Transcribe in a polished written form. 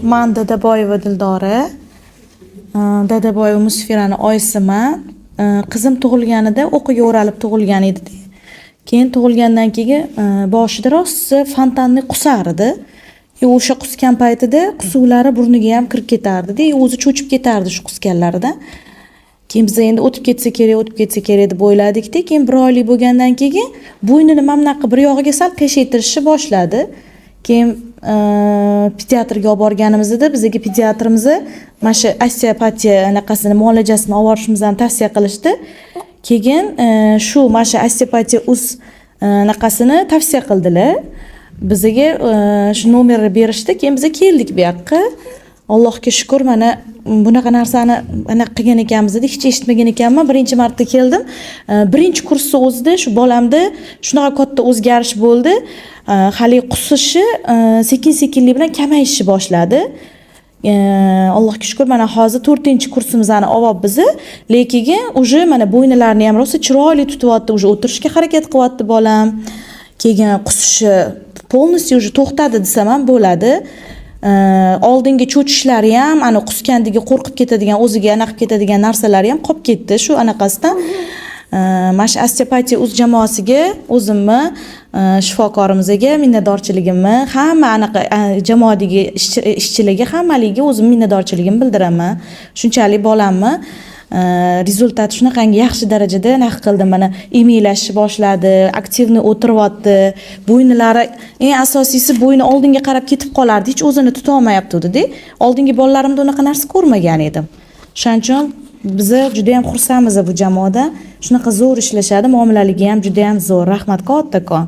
Man Dadaboyeva Dildora, Dadaboyeva Musfirani oyisiman. Qizim tug'ilganida o'qiga o'ralib tug'ilgan edi. Keyin tug'ilgandan keyin boshida rosa fontanni qusar edi. И o'sha qusgan paytida qusuvlari burniga ham kirib ketardida, и o'zi cho'chib ketardi shu qusganlaridan. Keyin biz endi o'tib ketsa kerak, o'tib ketsa kerak deb o'yladikda, keyin bir oylik bo'lgandan keyin bo'ynini mana bunaqa bir yog'iga sal qiyshaytirishni boshladi. Keyin pediatrga olib borganimizda bizga pediatrimiz mana shu osteopatiya anaqasini, muolajasini olib borishimizni tavsiya qilishdi. Keyin shu mana shu Osteopatiya uz anaqasini tavsiya qildilar. Bizga shu nomerni berishdi. Keyin biz keldik bu yoqqa. Allohga shukur, mana bunaqa narsani anaqa qilgan ekanmiz deb hech eshitmagan ekanman. Birinchi marta keldim. Birinchi kursni o'zida shu bolamda shunaqa katta o'zgarish bo'ldi. Haligi qusishi sekin sekinlik bilan kamayishni boshladi. Allohga shukur, mana hozir to'rtinchi kursimizni olyapmiz, lekin уже mana bo'ynilarini ham rosa chiroyli tutyapti, уже o'tirishga harakat qilyapti bolam. Keyin qusishi полностью уже to'xtadi desam ham bo'ladi. Oldingi cho'chishlari ham, ana qusgandagi qo'rqib ketadigan, o'ziga anaqa qilib ketadigan narsalari ham qolib ketdi shu anaqasidan. Mana shu Osteopatiya uz jamoasiga, o'zimni shifokorimizga minnatdorchiligimni, hamma anaqa jamoadagi ishchilarga, hammaligiga o'zimni minnatdorchiligimni bildiraman. Shunchalik bolamni результат shunaqangi yaxshi darajada anaqa qildim. Mana emaylashni boshladi, активный o'tiryapti, bo'ynilari, eng asosiysi, bo'yni oldinga qarab ketib qolardi, hech o'zini tutolmayaptidida. Oldingi bolalarimda unaqa narsa ko'rmagan edim. O'shaning uchun biza judayam xursandmiz bu jamoada, shunaqa zo'r ishlashadi, muomalaligi ham judayam zo'r. Rahmat kattakon.